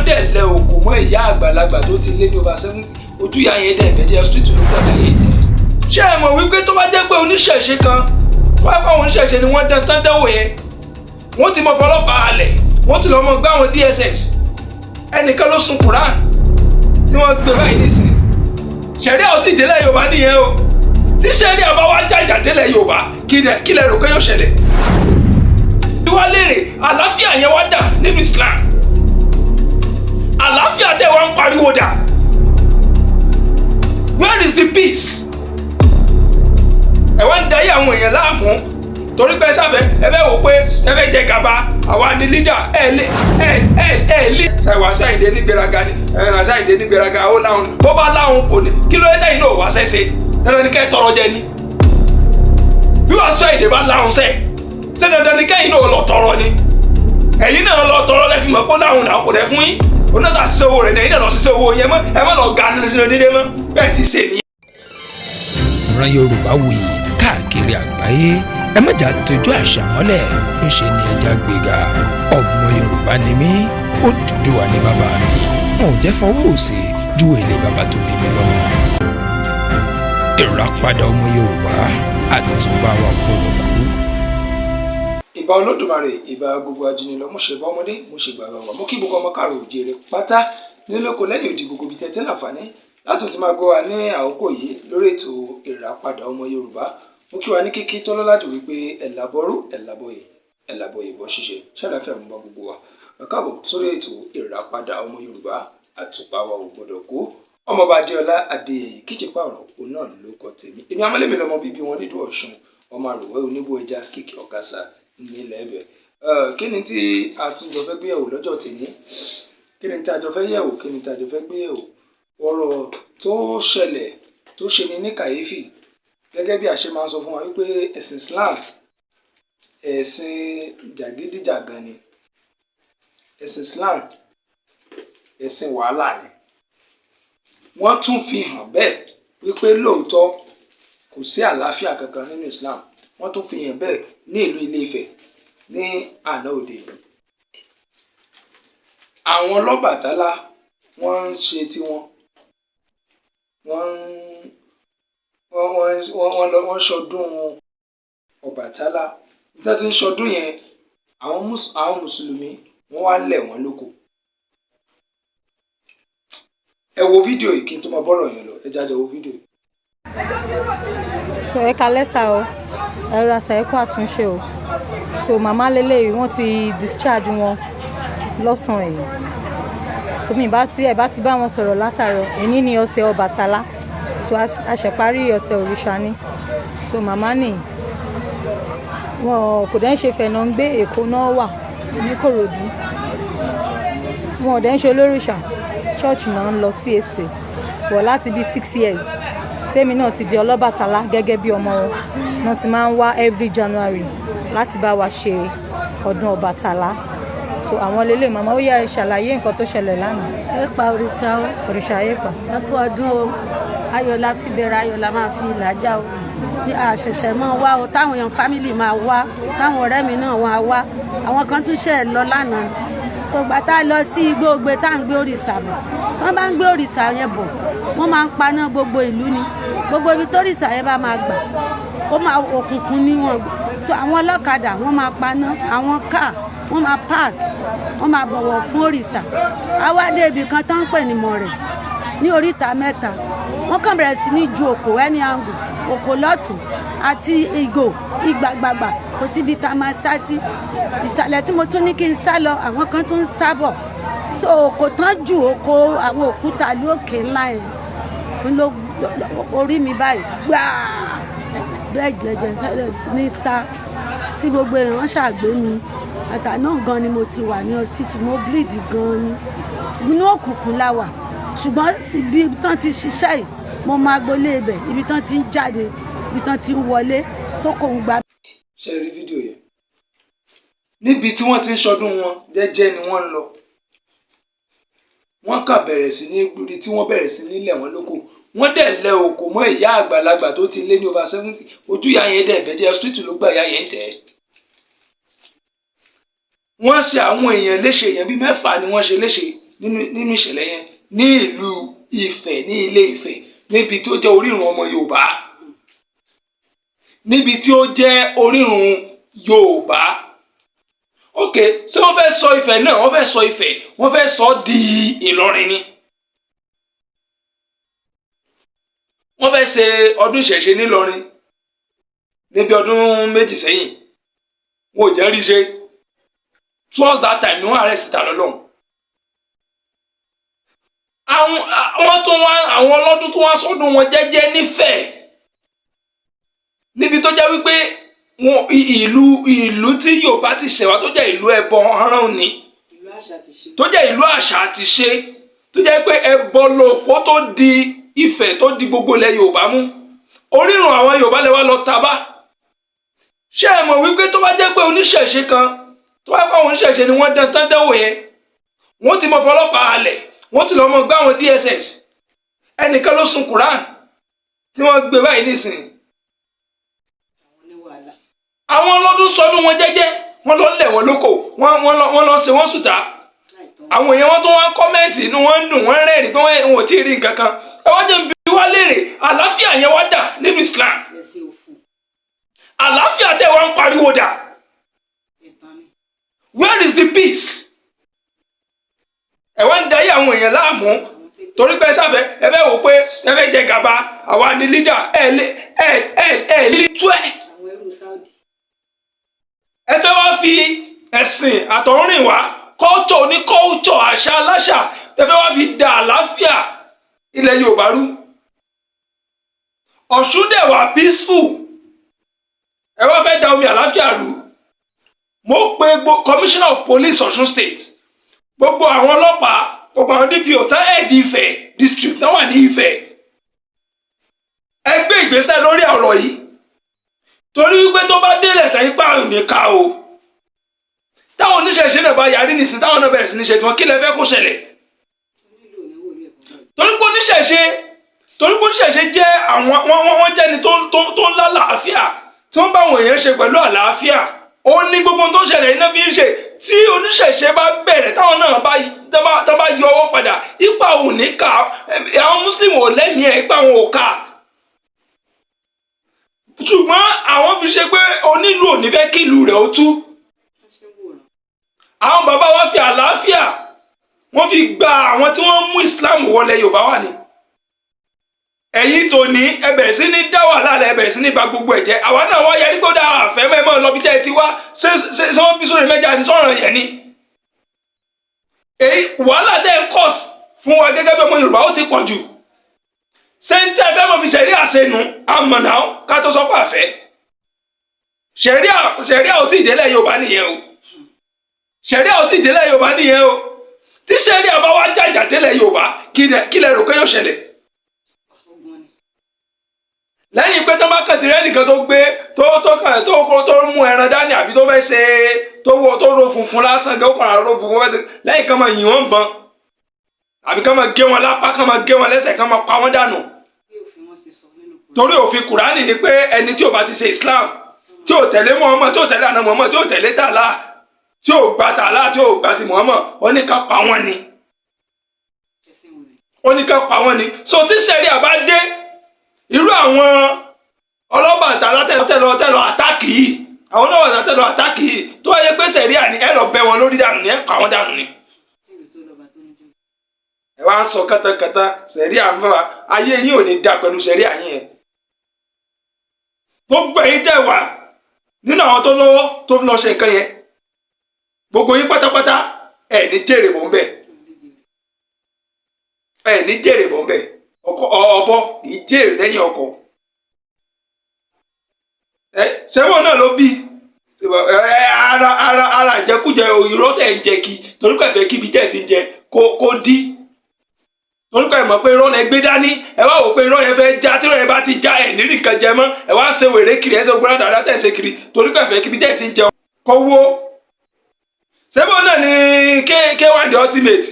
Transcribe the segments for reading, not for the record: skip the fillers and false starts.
Wọ́n dẹ̀ lẹ òkò mọ́ ìyá àgbàlagbà tó ti lé ní over 70. Ojú ìyá yẹn dẹ̀ bẹ́jẹ́, hospital ló gbàgbé yẹn tẹ̀. Ṣé ẹ mọ̀ wípé tó bá jẹ́ pé oníṣẹ̀ṣe kan wọ́n á fáwọn oníṣẹ̀ṣe ni wọ́n dán tán dánwò yẹn, wọ́n ti mọ fọlọ́pàá alẹ̀, wọ́n ti lọ́ mọ gbá àwọn DSS. Ẹnìkan ló sun Quran tí wọ́n gbé báyìí nísìnyí. Ṣẹ̀ríà ò tí ì délẹ̀ Yorùbá nìyẹn o. Tí ṣẹ̀ríà bá wá jàjà délẹ̀ Yorùbá, kí lẹ rò pé yóò ṣẹlẹ̀? Wá léèrè, àlàáfíà yẹn wá dà nínú Islam? Àlàáfíà tẹ̀ wá ń pariwo dà? Where is the peace? Ẹ wá ń darí àwọn èèyàn láàmú torí pé sáfẹ́ ẹ fẹ́ wò pé ẹ fẹ́ jẹ gàba. Àwa ni leader ẹ lé ẹ ẹ ẹ lé. Wàsíù Àyìndé ní gbéraga ni ẹ. Wàsíù Àyìndé ní gbéraga, ó láwọn bó bá láwọn kò ní. Kí ló dé tẹ̀yìn náà wá sẹ́sẹ́? Dandan ni kẹ́ ẹ tọrọ jẹ ni. Bí Wàsíù Àyìndé bá láwọn sẹ́, ṣé dandan ni kẹ́yìn náà lọ tọrọ ni? Ẹ̀yin náà lọ tọrọ lẹ́fi mọ̀ kó láwọn náà kò dẹ̀ fún yín. Onáṣà ṣiṣẹ́ owó rẹ̀ ní, ẹ̀yin náà lọ ṣiṣẹ́ owó yẹn mọ́. Ẹ má lọ ga nínú dédé mọ́ bẹ́ẹ̀ ti ṣe nìyẹn. Ìran Yorùbá wuyì káàkiri àgbáyé, ẹ má jà tójú àṣà mọ́lẹ̀, ńṣe ni ẹja gbéga. Ọmọ Yorùbá ni mí, Odùduwà ní bàbá mi. Wọn ò jẹ́ fọwọ́ òsì ju èlé bàbá tó bí mi lọ́mọ. Ìràpadà ọmọ Yorùbá, àtúbà wa gbọ́dọ̀ kú. Ìbà Olódùmarè, ìbà gbogbo ajínigbé, mo ṣèbà ọmọdé, mo ṣèbà àgbà, mo kí gbogbo ọmọ káàrọ̀ òjèrè pátá nílòkó lẹ́yìn òdì, gbogbo ibi tẹ́tí láǹfààní láti tún máa gbọ́ wa ní àkókò yìí lórí ètò Ìràpadà ọmọ Yorùbá. Mo kí wa ní kíkí tọ́lọ́lá jù wípé ẹ̀làbọ̀rú, ẹ̀làbọ̀yè, ẹ̀làbọ̀yè bọ́ ṣíṣe ṣàlàfíà mú bá gbogbo wa. Ẹ káàbọ̀ sórí ètò Ìràpadà ọmọ Yorùbá, àtùpà wa ò gbọdọ̀ kú. Ọmọọba Adéọlá Adéyẹyè Kíjìpá ọ̀rọ̀ òun náà ló kọ tèmi. Èmi amálẹ́mi lọmọ bíbí wọn nídùú Ọ̀ṣun, ọmọ àròwẹ́ oníbó ẹja kìkì ọ̀kasà nílẹ̀ ẹ̀bẹ̀. Kí ni tí a tún jọ fẹ́ gbéyẹ̀wò lọ́jọ́ tèmi? Kí ni tí a jọ fẹ́ yẹ̀wò? Kí ni tí a jọ fẹ́ gbéyẹ̀wò? Ọ̀rọ̀ tó ṣẹlẹ̀ tó ṣe ni ní kàyéfì, gẹ́gẹ́ bí a ṣe máa ń sọ fún wa wípé ẹ̀sìn Islam, ẹ̀sìn jàgídíjàgan ni ẹ̀sìn Islam, ẹ̀sìn wàhálà ni. Wọ́n tún fi hàn bẹ́ẹ̀ wípé lóòótọ́ kò sí àlàáfíà kankan nínú Islam. Wọ́n tún fi hàn bẹ́ẹ̀ ní ìlú Ilé-Ifẹ̀ ní àná òde yìí. Àwọn Ọlọ́bàtálá, wọ́n ń ṣe tiwọn, wọ́n ń wọ́n wọ́n wọ́n lọ wọ́n ṣọdún Ọbàtálá. Bí wọ́n ti ń ṣọdún yẹn, àwọn mùsùlùmí, wọ́n wá lẹ̀ wọ́n lóko. Ẹ wo fídíò yìí kí n tó máa bọ́rọ̀ yẹn lọ. Ẹ jáde wo fídíò yìí. So ẹ kalẹ́ sà o, ẹ ra sà, ẹ kú àtúnṣe o. So màmá lélẹ́yìí, wọ́n ti discharge wọn lọ́sàn-án yìí. So mi bá ti ẹ bá ti bá wọn sọ̀rọ̀ látàárọ̀. Èní ni ọ̀sẹ̀ Ọbàtálá, so a ṣẹ̀ parí ọ̀sẹ̀ òrìṣà ni. So màmá nì wọn kò dẹ́ ń ṣe fẹ̀nà ń gbé, Èkó náà wà ní Kòròdú. Wọn ò dẹ́ ń ṣe olórìṣà, church náà ń lọ, CAC wọ̀ láti bí 6 years. Tèmi náà ti di Ọlọ́bàtálá gẹ́gẹ́ bí ọmọ wọn náà ti máa ń wá every January láti bá wa ṣe ọdún Ọbàtálá. So àwọn lélẹ̀, màmá, ó yá, ẹ ṣàlàyé nǹkan tó ṣẹlẹ̀ lánàá. Ẹ pa òrìṣà o. Òrìṣà ayé pa. Ẹ kú ọdún o. Ayọ̀ la fi bẹ̀rẹ̀, ayọ̀ la máa fi làjà o. Ní àṣẹ̀ṣẹ̀ máa wá o, táwọn èèyàn family máa wá, táwọn ọ̀rẹ́ mi náà wá wá, àwọn kan tún ṣẹ̀ lọ lánàá. So gbà tá a lọ sí igbó ogbe tá à ń gbé òrìṣà bọ̀, wọ́n bá ń gbé òrìṣà yẹn bọ̀, wọ́n máa ń paná gbogbo ìlú ni. Gbogbo ibi tórìṣà yẹn bá máa gbà, ó máa òkùnkùn ní wọn. So àwọn ọlọ́kadà, wọ́n máa paná, àwọn káà, wọ́n máa park, wọ́n máa bọ̀wọ̀ fún òrìṣà. Àwa dé ibì kan tó ń pè ní Mọ̀rẹ̀ ní oríta mẹ́ta, wọ́n kàn bẹ̀rẹ̀ sí ní ju òkò ẹni àǹgù, òkò lọ́tún àti ìgò ìgbàgbàgbà. Kò síbi tá a máa sá sí. Ìsàlẹ̀ tí mo tún ní kí n sá lọ, àwọn kan tún ń sá bọ̀. So òkò tán ju òkò, àwọn òkúta lókè ńlá yẹn ń lọ orí mi báyìí gbáà, bẹ́ẹ̀ lẹ́jẹ̀ sẹ́rẹ̀ sí ní ta tí gbogbo èèyàn ṣàgbé mi. Àtàná gan ni mo ti wà ní hospital, mo bleed gan ni. Inú òkùnkùn la wà, ṣùgbọ́n ibi tán ti ṣiṣẹ́ yìí, mo máa gbolé ibẹ̀, ibi tán ti ń jáde, ibi tán ti ń wọlé tó kò ń gba. Ṣe rí fídíò yẹn? Níbi tí wọ́n ti ń ṣọdún wọn jẹ́jẹ́ ni wọ́n ń lọ, wọ́n kàn bẹ̀rẹ̀ sí ní rí tí wọ́n bẹ̀rẹ̀ sí ní lẹ̀ wọ́n lóko. Wọ́n dẹ̀ lẹ òkò mọ́ ìyá àgbàlagbà tó ti lé ní over 70. Ojú ìyá yẹn dẹ̀ bẹ́jẹ́, hospital ló gbà ìyá yẹn tẹ̀ ẹ́. Wọ́n ṣe àwọn èèyàn léṣe, èèyàn bíi mẹ́fà ni wọ́n ṣe léṣe. nínú ìṣẹ̀lẹ̀ yẹn ní ìlú Ifẹ̀, ní Ilé Ifẹ̀, níbi tí ó jẹ́ orírun ọmọ Yorùbá, níbi tí ó jẹ́ orírun Yorùbá. Ok, ṣé wọ́n fẹ́ sọ Ifẹ̀ náà, wọ́n fẹ́ sọ Ifẹ̀, wọ́n fẹ́ sọ di Ìlọrin ni? Wọ́n fẹ́ ṣe ọdún ìṣẹ̀ṣe nílọrin níbi ọdún 2 sẹ́yìn, wọn ò jẹ́ rí ṣe. Towards that time ni wọ́n arrest Ta lọ́lọ́run. Àwọn tó wá, àwọn ọlọ́dún tó wá sọ́dún wọn jẹ́jẹ́ nífẹ̀ẹ́, níbi tó jẹ́ wípé wọn ìlú tí Yorùbá ti ṣẹ̀wá, tó jẹ́ ìlú ẹbọ ọ̀ràn ni, tó jẹ́ ìlú àṣà àti ṣe, tó jẹ́ pé ẹbọ lòpó tó di Ifẹ̀, tó di gbogbo ilẹ̀ Yorùbá mú, orírun àwọn Yorùbá lè wá lọ tabá. Ṣé ẹ mọ̀ wípé tó bá jẹ́ pé oníṣẹ̀ṣe kan, tó bá pẹ́ àwọn oníṣẹ̀ṣe ni wọ́n dán tán dánwò yẹn, wọ́n ti mọ fọlọ́pàá halẹ̀, wọ́n ti lọ́ mọ gbá àwọn DSS. Ẹnìkan ló sun Quran tí wọ́n gbé báyìí nísìnyí. Àwọn ọlọ́dún sọdún wọn jẹ́jẹ́, wọ́n lọ lẹ̀ wọ́n lóko, wọ́n lọ ṣe wọ́n sùtá. Àwọn èèyàn wọn tó wá comment, inú wọn ń dùn, wọ́n rẹ́rìn pé wọ́n ò tí ì rí nǹkan kan. Ẹ wá jẹ́ bí wá léèrè, àlàáfíà yẹn wá dà nínú Islam? Àlàáfíà tẹ́ wọ́n ń pariwo dà? Where is the peace? Ẹ wá ń darí àwọn èèyàn láàmú torí pé sáfẹ́ ẹ fẹ́ wò pé ẹ fẹ́ jẹ gàba, àwa ni leader. Ẹ lé ẹ ẹ ẹ lè tú ẹ. Ẹ fẹ́ wá fi ẹ̀sìn àtọ̀húnrìn wá, culture ní culture, àṣà aláṣà, ẹ fẹ́ wá fi da àlàáfíà ilẹ̀ Yorùbá rú. Ọ̀ṣun dẹ̀ wà peaceful, ẹ wá fẹ́ da omi àlàáfíà rú. Mo pe Commissioner of Police Ọ̀ṣun State, gbogbo àwọn ọlọ́pàá, gbogbo àwọn DPO tán ẹ̀ẹ́dì Ifẹ̀ district tán wà ní Ifẹ̀, ẹ gbé ìgbésẹ̀ lórí ọ̀rọ̀ yìí, torí wípé tó bá délẹ̀ tán, ipá ò ní ká o. Táwọn oníṣẹ̀ṣe náà bá yarí nìsín, táwọn náà bẹ̀rẹ̀ sí ní ṣe tiwọn, kí lẹ fẹ́ kó ṣẹlẹ̀? Torí pé oníṣẹ̀ṣe jẹ́ àwọn wọ́n jẹ́ ni tó ń lálàáfíà, tó ń bá àwọn èèyàn ṣe pẹ̀lú àlàáfíà. Ó ní gbogbo tó ń ṣẹlẹ̀ iná fi ń ṣe. Tí oníṣẹ̀ṣe bá bẹ̀rẹ̀, táwọn náà bá yọ ọwọ́ padà, ipa ò ní ká. Àwọn Muslim ò lẹ́mìí ẹ̀, ipa wọn ò ká. Ṣùgbọ́n àwọn fi ṣe pé onílù ò ní fẹ́ kí ìlú rẹ̀ ó tú. Àwọn bàbá wa fi àlàáfíà, wọ́n fi gba àwọn tí wọ́n mú Islam wọlé Yorùbá wà ní. Ẹ̀yin tó ní ẹ bẹ̀rẹ̀ sí ní dá wàhálà lẹ̀, ẹ bẹ̀rẹ̀ sí ní ba gbogbo ẹ̀ jẹ́. Àwa náà wá yarí pé ó dá àfẹ́ mẹ́mọ́ lọ bí tẹ́ ẹ ti wá. Ṣé wọ́n bí sórí mẹ́jà ní sọ̀rọ̀ yẹn ni? Èyí wàhálà tẹ́ ń kọ́s fún wa gẹ́gẹ́ bí ọmọ Yorùbá, ó ti pọ̀ jù. Ṣé ń tẹ́ fẹ́ mọ̀ fi ṣẹ̀rí àṣẹnu àmọ̀nà ká tó sọ pé àfẹ́ ṣẹ̀ríà ò tí ì délẹ̀ Yorùbá nìyẹn o. Ṣẹ̀ríà ò tí ì délẹ̀ Yorùbá nìyẹn o. Tí ṣẹ̀ríà bá wá jàjà délẹ̀ Yorùbá, kí lẹ rò pé yóò ṣẹlẹ̀? Lẹ́yìn pé tó bá kàn ti rẹ́ nìkan tó gbé tó tó kàn tó kó tó mú ẹran dání, àbí tó fẹ́ ṣe tó wọ tó ro funfun lásán gẹ́, ó kàn ro funfun fẹ́ ṣe, lẹ́yìn kan máa yìn wọ́n bọn, àbí kan máa gé wọn lápá, kan máa gé wọn lẹ́sẹ̀, kan máa pa wọ́n dànù. Torí òfin Kùránì ni pé ẹni tí ò bá ti ṣe Islam, tí ò tẹ̀lé Muhammad, tí ò tẹ̀lé àná Muhammad, tí ò tẹ̀lé tàlá, tí ò gba tàlá, tí ò gba ti Muhammad, ó ní ká pa wọ́n ni, ó ní ká pa wọ́n ni. So tí sẹ́rí àbá dé, irú àwọn ọlọ́bàtà látẹ̀lọ attack yìí, àwọn ọlọ́bàtà tẹ̀lọ attack yìí, tó wáyé pé sẹ̀ríà ni, ẹ lọ bẹ́ wọn lórí dànù ni, ẹ pa wọn dànù ni. Ẹ wá ń sọ kátàkátà sẹ̀ríà ń bá ayé yín ò ní dá pẹ̀lú sẹ̀ríà yín yẹn. Gbogbo ẹ̀yin tẹ́ wà nínú àwọn tó lọ́wọ́ tó ń lọ ṣe nǹkan yẹn, gbogbo yín pátápátá, ẹ ní jèrè bọ̀ ń bẹ̀, ẹ ní jèrè bọ̀ ń bẹ̀. Ọkọ ọbọ kì í jèrè lẹ́yìn ọkọ ẹ. Ṣẹ́wọ̀n náà ló bí ẹ ara ara ara ìjẹkújẹ irọ́ tẹ̀ ń jẹ kí, torí pé ẹ̀fẹ̀ kíbi tẹ̀ ti ń jẹ kó dí, torí pé ẹ mọ̀ pé irọ́ lẹ gbé dání. Ẹ wá wò pé irọ́ yẹn fẹ́ já, tí irọ́ yẹn bá ti já, ẹ̀ nírì nǹkan jẹ mọ́. Ẹ wá ń ṣe wèrè kiri, ẹ ṣe gbọ́dọ̀ dáadáa tẹ̀ ṣe kiri, torí pé ẹ̀fẹ̀ kíbi tẹ̀ ti ń jẹun kó wó. Ṣẹ́wọ̀n náà ni K1 the Ultimate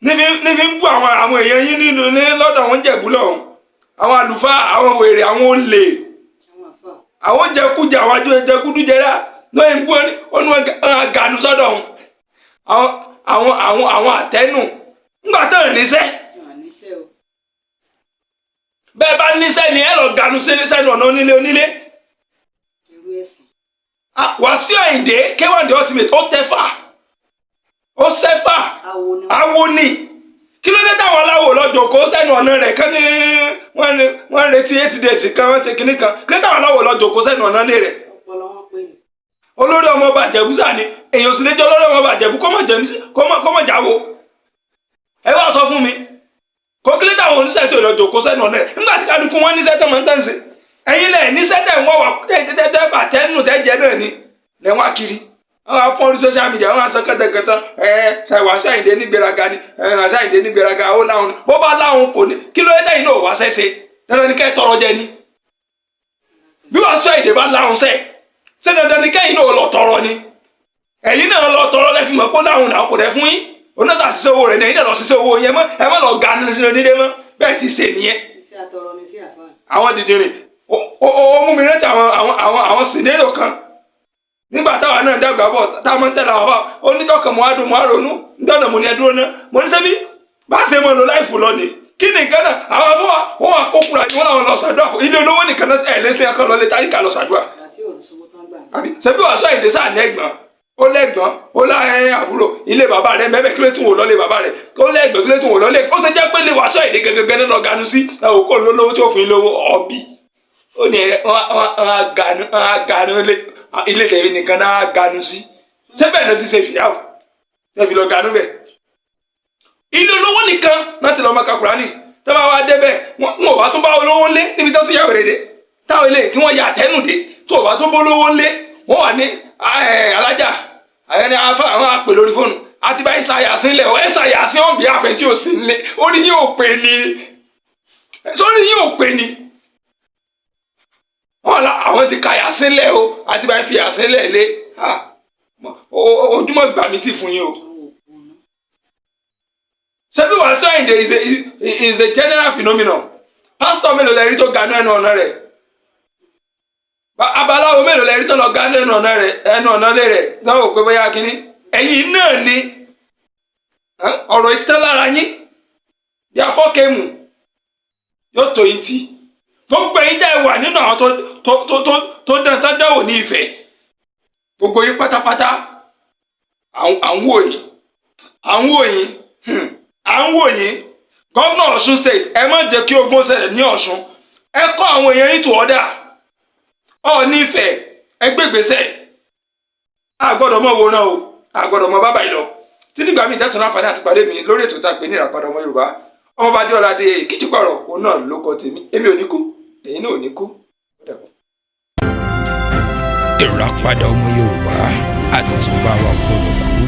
nífi ń bú àwọn èèyàn yín nínú ní lọ́dọ̀ àwọn Jẹ̀bú lọ́hùn, àwọn àlùfáà, àwọn wèrè, àwọn olè, àwọn jẹkújẹ, àwọn jẹkúdújẹrá lóyún bú ó ní wọn gànú sọ́dọ̀ ọ̀hún, àwọn àtẹnu. Ńgbà tán níṣẹ́, bẹ́ẹ̀ bá níṣẹ́ ni ẹ lọ ganu sẹ́nu ọ̀nà onílé onílé. Wàsíù Àyìndé K1 The Ultimate, ó tẹ́fà, ó sẹ́fà, awo ni. Kí ló dé táwọn aláwo lọ́jọ́ kó sẹ́nu ọ̀nà rẹ̀ kán ní wọ́n retí 8 days kan, wọ́n ti kíní kan? Kí ló dé táwọn aláwo lọ́jọ́ kó sẹ́nu ọ̀nà lé rẹ̀? Olórí ọmọ ọba Ìjẹ̀bú sà ni. Èèyàn sì lè jẹ́ olórí ọmọ ọba Ìjẹ̀bú kó mọ̀ jáwo. Ẹ wá sọ fún mi kó kí ló táwọn oníṣẹ́ṣẹ́ lọ́jọ́ kó sẹ́nu ọ̀nà rẹ̀ nígbà tí kálukú wọn níṣẹ́ tó máa ń tẹ̀ ń ṣe? Ẹ̀yin lẹ̀ níṣẹ́ tẹ̀ ń wọ́ wà tẹ́ bàtẹ́ nù tẹ́ jẹ́ náà ni lẹ́ wá kiri. Wọ́n wá fọ́n orí social media, wọ́n wá sọ kẹ́tẹ́kẹ́tẹ́. Ẹ Wàsíù Àyìndé nígbéraga ni. Ẹ Wàsíù Àyìndé nígbéraga, ó láwọn ni. Bó bá láwọn kò ní, kí ló dé tẹ̀yìn náà wá sẹ́sẹ́? Dandan ni kẹ́ ẹ tọrọ jẹ ni. Bí Wàsíù Àyìndé bá láwọn sẹ́, ṣé dandan ni kẹ́yìn náà lọ tọrọ ni? Ẹ̀yin náà lọ tọrọ lẹ́fi mọ̀ pé láwọn náà kò dẹ̀ fún yín. Oníṣà ṣiṣẹ́ owó rẹ̀ ní ẹ̀yin náà lọ ṣiṣẹ́ owó yẹn mọ́. Ẹ má lọ ga nílé mọ́. Bẹ́ẹ̀ ti ṣe nìyẹn. Àwọn dìdìrìn ó mú mi rántí àwọn scenario kan nígbà táwa náà dàgbà bọ̀, táwọn máa ń tẹ̀lé àwọn bá onítọ̀kàn. Mo á dùn, mo á ronú nítorí mo ní ẹ dúró ná. Mo ní sẹ́bí bá a ṣe mọ̀ lọ láìfò lọ ni. Kí ni nǹkan náà? Àwọn afọwà wọn wà kó kura wọn làwọn lọ ṣàdúrà fún ilé olówó nìkan náà. Ẹ lẹ́sìn ẹ̀kọ́ lọ lé táyíkà lọ ṣàdúrà àbí? Ṣebí Wàsíù Àyìndé sáà lẹ́gbọ̀n, ó lẹ́gbọ̀n, ó láyé àbúrò. Ilé bàbá rẹ̀ mẹ́bẹ̀, kí ló tún wò lọ́lé bàbá rẹ̀? Ó lẹ́gbọ̀n, kí ló tún wò lọ́lé? Ó ṣe jẹ́ pé lè Wàsíù Àyìndé gẹ́gẹ́ lọ ganu sí ẹ ò kó lólówó tí ó fún yín lówó ọbí. Ó ní wọn ganu, wọn ganu ilé tẹ̀mí nìkan náà ganu sí. Ṣé bẹ́ẹ̀ ló ti ṣe fìyàwó tẹ̀fi lọ ganu bẹ́ẹ̀? Ilé olówó nìkan láti lọ́ọ́ máa ka Kùránì. Tó bá wá débẹ̀, wọn ò bá tún bá olówó ńlé níbi tó tún yà wèrè dé, táwọn ilé tí wọ́n yà àtẹ́nù dé, tó ò bá tún bó olówó ńlé, wọ́n wà ní alájà àyẹ̀ni afa. Àwọn àpè lórí fóònù àti báyìí ṣàyàsí ńlẹ̀ ẹ̀ ṣàyàsí ọ̀n bí àfẹ́ tí ò sí ńlẹ̀. Orí yín ò pè ní, sórí yín ò pè ní. Wọ́n la àwọn ti ka yàsí ńlẹ̀ o, àti báyìí fi yàsí ńlẹ̀ lé. Ojúmọ́ gbà mí tì fún yín o. Ṣebí Wàsíù Àyìndé is a general phenomenon. Pásítọ̀ mélòó lẹ rí tó ganú ẹnu ọ̀nà rẹ̀? Abaláwo mélòó lẹ rí tó lọ ganú ẹnu ọ̀nà rẹ̀, ẹnu ọ̀nà lé rẹ̀ náà? Wò pé bóyá kínní ẹ̀yin náà ni ọ̀rọ̀ ìtàn lára yín bí afọ́kẹ́mù yóò tó yín tì. Gbogbo ẹ̀yin tẹ́ ẹ wà nínú àwọn tó dán tán dáwò ní Ifẹ̀, gbogbo yín pátápátá, à ń wò yín, à ń wò yín, à ń wò yín. Gómìnà Ọ̀ṣun State, ẹ má jẹ́ kí ogun ṣẹlẹ̀ ní Ọ̀ṣun. Ẹ kọ́ àwọn èèyàn yín tó ọ̀dà Ọọ̀ni Ifẹ̀. Ẹ gbégbèsè. A gbọ́dọ̀ mọ̀ wo náà o, a gbọ́dọ̀ mọ̀ bábà yìí lọ tí nígbà míì tẹ́tù láǹfààní àti pàdé mi lórí ètò tá a pè ní Ìràpadà Ọmọ Yorùbá. Ọmọọba Adéọlá Adé Kíjìpọ̀rọ̀ òun náà ló kọ tèmi. Èmi ò ní kú, èyí náà ò ní kú. Ó dàbọ̀. Ìràpadà Ọmọ Yorùbá, àtúbà wa gbọ́dọ̀ kú.